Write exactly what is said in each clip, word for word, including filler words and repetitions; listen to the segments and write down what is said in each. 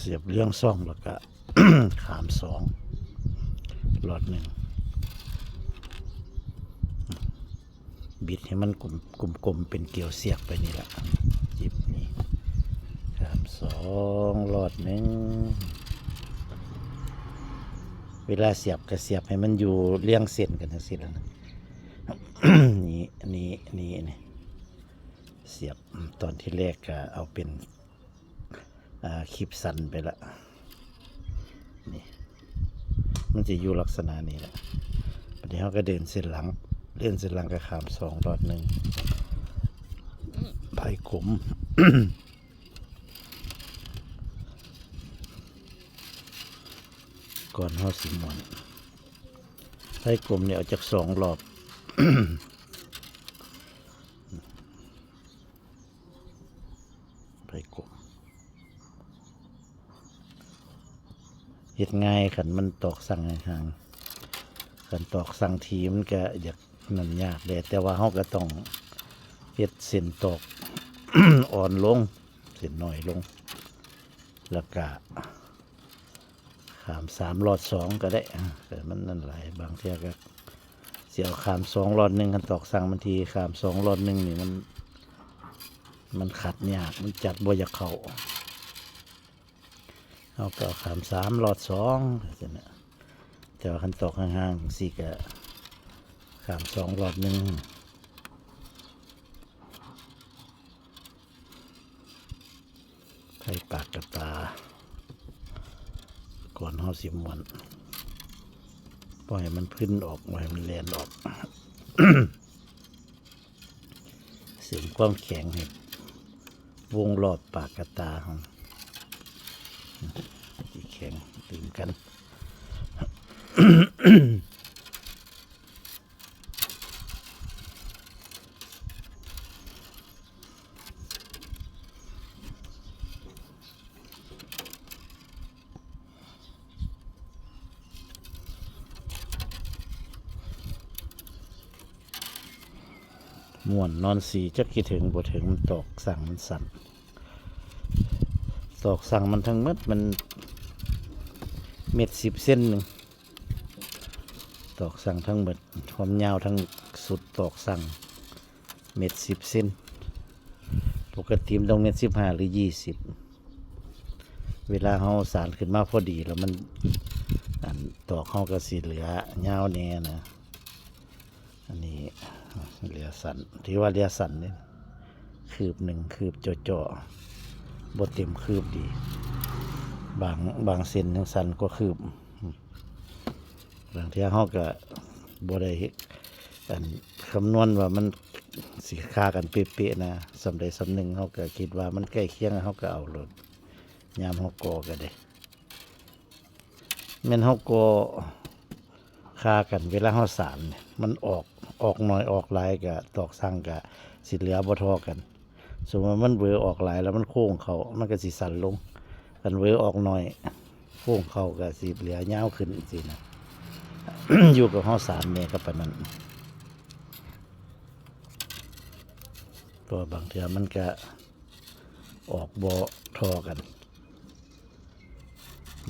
เสียบเรียงสองแล้วก็ ขามสองหลอดหนึ่ง บิดให้มันกลมกลมๆเป็นเกลียวเสียกไปนี่แหละ จิบนี่ ขามสองหลอดหนึ่ง เวลาเสียบก็เสียบให้มันอยู่เรียงเส้นกันจังซี่ล่ะนะ นี่นี่นี่นี่ เสียบตอนที่แรกก็เอาเป็น อ่า คลิปสั้นไปละ นี่ มันจะอยู่ลักษณะนี้แหละ บัดนี้เราก็เดินเส้นหลัง เดินเส้นหลังก็ขามสองหลอดหนึ่ง ไพ่กลม ก่อนเราสิม้วน ไพ่กลมเนี่ยเอาจากสองรอบ ไพ่กลม เฮ็ดง่ายคันมันตอกสั่งห่างๆ คันตอกสั่งทีมันก็อยากนั่นยากแหละ แต่ว่าเราก็ต้องเฮ็ดเส้นตอก อ่อนลง เส้นน้อยลง แล้วก็ขามสามหลอดสองก็ได้ อ่า แต่มันนั่นหลาย บางเทื่อก็สิเอาขามสองหลอดหนึ่ง คันตอกสั่งบางทีขามสองหลอดหนึ่งนี่มัน มันขัดยาก มันจัดบ่อยากเข้า เราก็เอาขามสามหลอดสองจังซี้นะ แต่ว่าคันตอกห่างๆจังซี้ก็ขามสองหลอดหนึ่ง ไพ่ปากกะตา ก่อนเราสิม้วน ปล่อยมันพื้นออก ปล่อยมันแล่นออก เสริมความแข็งให้วงรอบปากกะตาของ ที่แข็งตื่มกัน ม่วนนอนสีจักคิดถึงบ่ถึง มันตอกสั่งมันสั้น ตอกสั่งมันทั้งหมดมันเม็ดสิบเซนหนึ่ง ตอกสั่งทั้งหมด ความยาวทั้งสุดตอกสั่งเม็ดสิบเซน ปกติมันต้องเม็ดสิบห้าหรือยี่สิบ เวลาเราสานขึ้นมาพอดีแล้วมัน อันตอกเราก็สิเหลือยาวแน่นะ อันนี้เหลือสั้น ถือว่าเหลือสั้นเนี่ย คืบหนึ่ง คืบจ่อๆ บ่เต็มคืบดี บาง บางเส้นยังสั้นกว่าคืบ บางเทื่อเราก็บ่ได้ อัน คำนวณว่ามันสิคากันเป๊ะๆนะ ส่ำใดส่ำหนึ่งเราก็คิดว่ามันใกล้เคียง เราก็เอาโลด ยามเราก่อก็ได้ แม่นเราก่อคากัน เวลาเราสานเนี่ย มันออก ออกน้อยออกหลายก็ตอกสั่งก็สิเหลือบ่เท่ากัน สมมุติว่ามันเวอออกหลายแล้วมันโค้งเข้า มันก็สิสั้นลง คันเวอออกน้อย โค้งเข้าก็สิเหลือยาวขึ้นจังซี้นะ อยู่กับเราสานแหน่กับปานนั้น เพราะว่าบางเทื่อมันก็ออกบ่เท่ากัน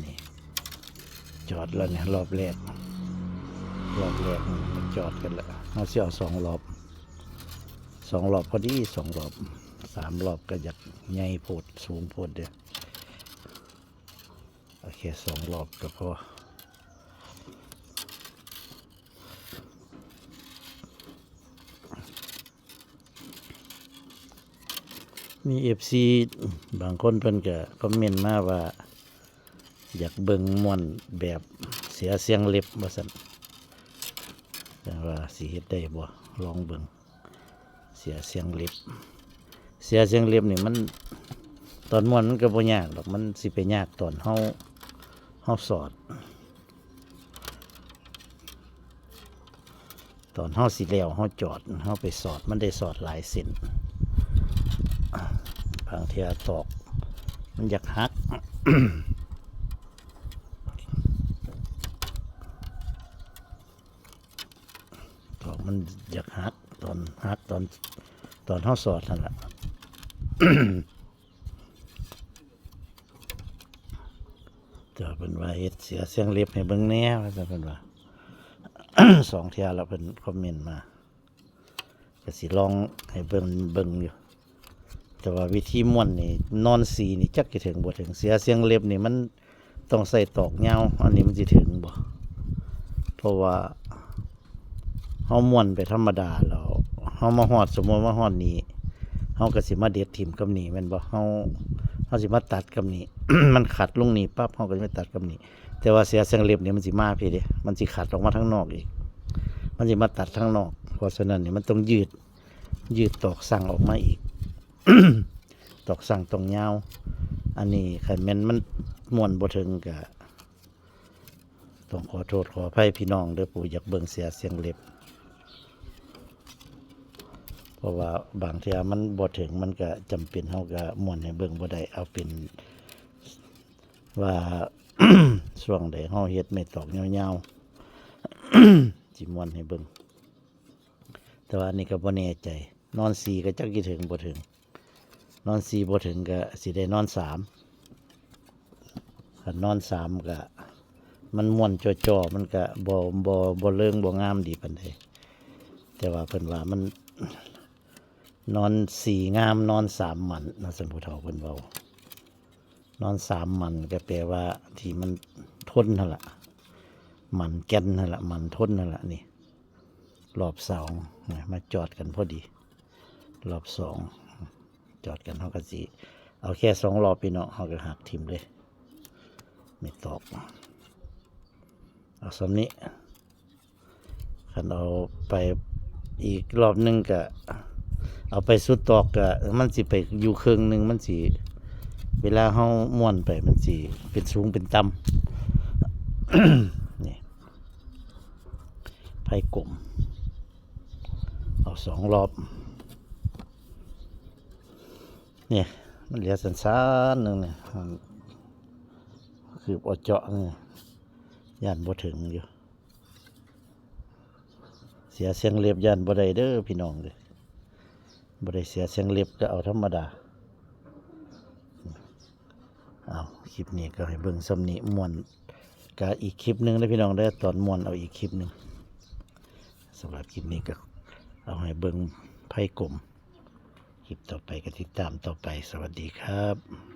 นี่ จอดแล้วเนี่ย รอบแรก รอบแรกมันจอดกันแล้ว เราสิเอาสองรอบ สองรอบพอดี สองรอบ สามรอบก็อยากใหญ่โพด สูงโพดเด้อ โอเค สองรอบก็พอ มีเอฟซีบางคนเพิ่นก็คอมเมนต์มาว่า อยากเบิ่งม่วนแบบเสียเสียงเล็บว่าซั่น จั่งว่าสิเฮ็ดได้บ่ ลองเบิ่ง เสียเสียงเล็บ เสียเสียงเล็บนี่มัน ตอนม่วนมันก็บ่ยากดอก มันสิไปยากตอนเฮา เฮาสอด ตอนเฮาสิแล้ว เฮาจอด เฮาไปสอด มันได้สอดหลายเส้น บางเทื่อตอกมันอยากหัก ตอกมันอยากหัก ตอนหัก ตอน ตอนเฮาสอดนั่นล่ะ เ แต่เพิ่นว่าเฮ็ดเสียเสียงเล็บให้เบิ่งแหน่ว่าซั่นเพิ่นว่า สองเทื่อแล้วเพิ่นคอมเมนต์มา ก็สิลองให้เบิ่ง เบิ่งอยู่ แต่ว่าวิธีม่วนนี่ นอนสี่นี่จักสิถึงบ่ถึง เสียเสียงเล็บนี่มันต้องใส่ตอกยาว อันนี้มันสิถึงบ่ เพราะว่าเฮาม่วนไปธรรมดาแล้ว เฮามาฮอด สมมุติมาฮอดนี่ เฮาก็สิมาเด็ดถิ่มกับนี่แม่นบ่ เฮา เฮาสิมาตัดกับนี่ มันขัดลงนี่ปั๊บ เฮาก็สิมาตัดกับนี่ แต่ว่าเสียเสียงเล็บนี่มันสิมาพี้เด้ มันสิขัดออกมาทางนอกอีก มันสิมาตัดทางนอก เพราะฉะนั้นนี่มันต้องยืด ยืดตอกสั่งออกมาอีก ตอกสั่งต้องยาว อันนี้คันแม่นมันม่วนบ่ถึงก็ต้องขอโทษขออภัยพี่น้องเด้อ ผู้อยากเบิ่งเสียเสียงเล็บ เพราะว่าบางเทื่อมันบ่ถึง มันก็จำเป็น เฮาก็ม่วนให้เบิ่งบ่ได้ เอาเป็นว่า ช่วงใดเฮาเฮ็ดไม่ตอกยาวๆ สิม่วนให้เบิ่ง แต่ว่าอันนี้ก็บ่แน่ใจ นอนสี่ก็จักสิถึงบ่ถึง นอนสี่บ่ถึงก็สิได้นอนสาม คันนอนสามก็มันม่วนจ่อๆ มันก็บ่ บ่ บ่เริงบ่งามดีปานใด แต่ว่าเพิ่นว่ามัน นอนสี่งาม นอนสามหมัน นะ ซั่นผู้เฒ่าเพิ่นเว้า นอนสามหมันก็แปลว่าที่มันทนหั่นล่ะ หมันแก่นหั่นล่ะ หมันทนหั่นล่ะ นี่ รอบสองนะ มาจอดกันพอดี รอบสอง จอดกัน เฮาก็สิเอาแค่สองรอบพี่น้อง เฮาก็หักถิ่มเลย ไม่ตอก เอาส่ำนี้ คันเอาไปอีกรอบหนึ่งก็ เอาไปสุดตอกก็ มันสิไปอยู่ครึ่งหนึ่ง มันสิ เวลาเฮาม้วนไป มันสิเป็นสูงเป็นต่ำ นี่ ไพ่กลม เอาสองรอบ เนี่ย มันเหลือสั้นๆหนึ่งเนี่ย มันคือเอาเจาะนี่ ย่านบ่ถึงอยู่ เสียเสียงเล็บย่านบ่ได้เด้อพี่น้องเด้อ บ่ได้เสียเสียงเล็บก็เอาธรรมดา เอา คลิปนี้ก็ให้เบิ่งส่ำนี้ ม่วนก็อีกคลิปหนึ่งเด้อพี่น้องเด้อ ตอนม่วนเอาอีกคลิปหนึ่ง สำหรับคลิปนี้ก็เอาให้เบิ่งไพ่กลม คลิปต่อไปก็ติดตามต่อไป สวัสดีครับ